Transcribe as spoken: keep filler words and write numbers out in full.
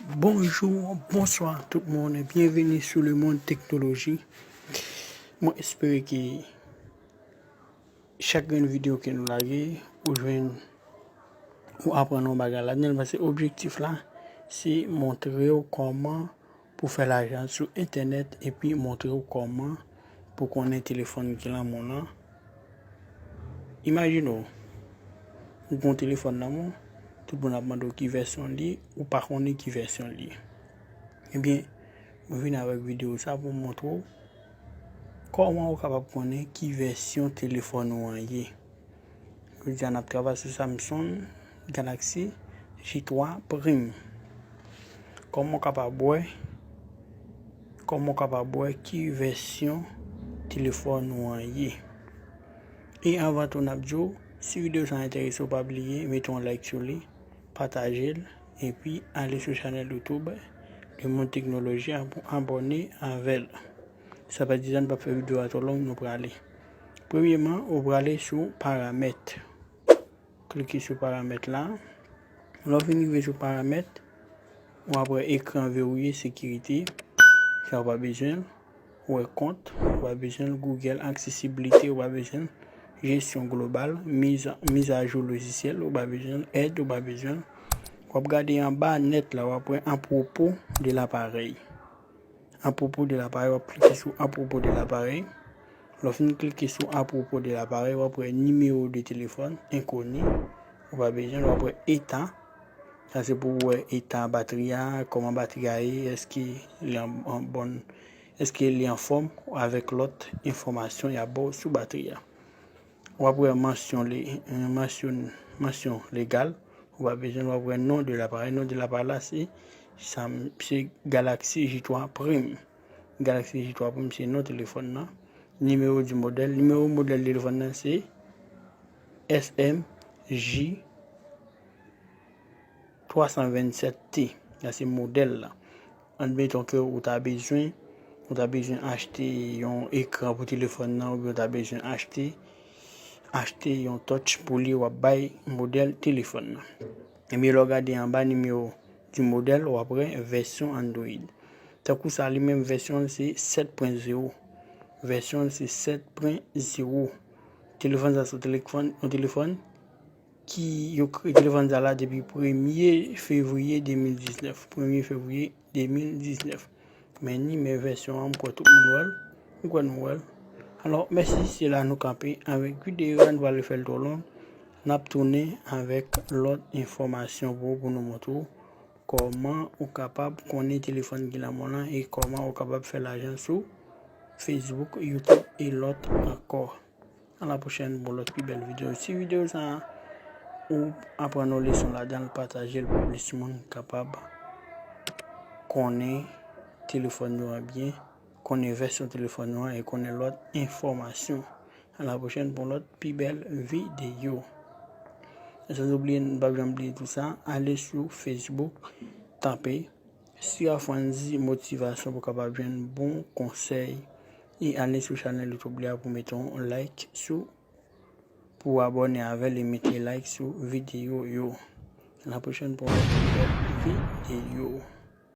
Bonjou, bonswa tout moun e byenveni sou le mond teknoloji. Mwen espere ke chak grenn videyo ke nou lage, ou jwenn, ou aprann yon bagay ladan l, paske objektif la, se montre w kòman pou fè lajan sou entènèt epi montre w kòman pou konnen telefòn ki lan men w lan. Imajine w, ou gen yon telefòn nan men w, tout moun ap mande w ki vèsyon li, ou pa konnen ki vèsyon li. Ebyen, mwen vin avèk videyo sa pou m montre w kòman ou kapab konnen ki vèsyon telefòn ou an ye. Jodi a n ap travay sou Samsung Galaxy J twa Prime. Kòman w kapab wè, kòman w kapab wè ki vèsyon telefòn ou an ye? E anvan tou n ap di w, si videyo sa enterese w, pa bliye mete yon like sou li, pataje l, epi ale sou chanèl YouTube Le Monde Technologie a pou abòne avè l. Sa pa di sa, n p ap fè videyo a twò long, nou prale. Premyeman, ou prale sou paramèt. Klike sou paramèt la. Lè w fin rive sou paramèt, w ap wè ekran verrouillé, sekirite, sa w pa bezwen l. Ou wè kont, ou pa bezwen l. Google, aksesibilite, ou pa bezwen l. Jesyon global, miz, mizajou lojisyèl, ou pa bezwen l. Èd, ou pa bezwen l. W ap gade anba nèt la, w ap wè à propos de l'appareil. À propos de l'appareil, w ap klike sou à propos de l'appareil. Lè w fin klike sou à propos de l'appareil, w ap wè nimewo de telefòn enkoni, ou pa bezwen l, w ap wè eta. Sa se pou w wè eta batri a, kòman batri a ye, èske li an, an bòn, èske li anfòm, avèk lòt enfòmasyon y ap ba w sou batri a. W ap wè mansyon, mansyon, mansyon legal, ou pa bezwen l, w ap wè non de laparèy. Non de laparèy la, se, se Galaxy J twa Prime. Galaxy J twa Prime, se non telefòn nan. Nimewo di modèl, nimewo modèl telefòn nan, se S M J twa san vennsèt T. Sa se modèl la. Admeton ke ou ta bezwen, ou ta bezwen achte yon ekran pou telefòn nan, oubyen ou ta bezwen achte, achte yon touch pou li, w ap bay modèl telefòn nan. Ebyen, lè w gade anba nimewo di modèl, w ap wè vèsyon Android. Tankou sa, li menm vèsyon l se sèt pwen zewo. Vèsyon l se sèt pwen zewo. Telefòn sa se telefòn, yon telefòn ki yo kreye telefòn sa la depi premye fevriye de mil diznèf. Premye fevriye de mil diznèf. Men ni men vèsyon an, m kwè tout moun wè l. M kwè nou wè l. Alò, mèsi, se la nou kanpe avèk videyo a, nou pa vle fè l twò long. N ap tounen avèk lòt enfòmasyon pou, pou nou montre w kòman ou kapab konnen telefòn ki lan men w lan e kòman ou kapab fè lajan sou Facebook, YouTube e lòt ankò. A la pwochèn pou lòt pi bèl videyo. Si videyo sa a, ou aprann yon leson ladan l, pataje l pou plis moun kapab konnen telefòn yo an byen, konnen vèsyon telefòn yo an e konnen lòt enfòmasyon. A la pwochèn pou lòt pi bèl videyo. E san oubliye, n p ap janm bliye tou sa, ale sou Facebook, tape Sira Franzi Motivasyon pou w kapab jwenn bon konsèy. E ale sou chanèl YouTube li a pou mete yon like sou, pou w abòne avè l e mete like sou videyo yo. A la pwochèn pou yon lòt videyo.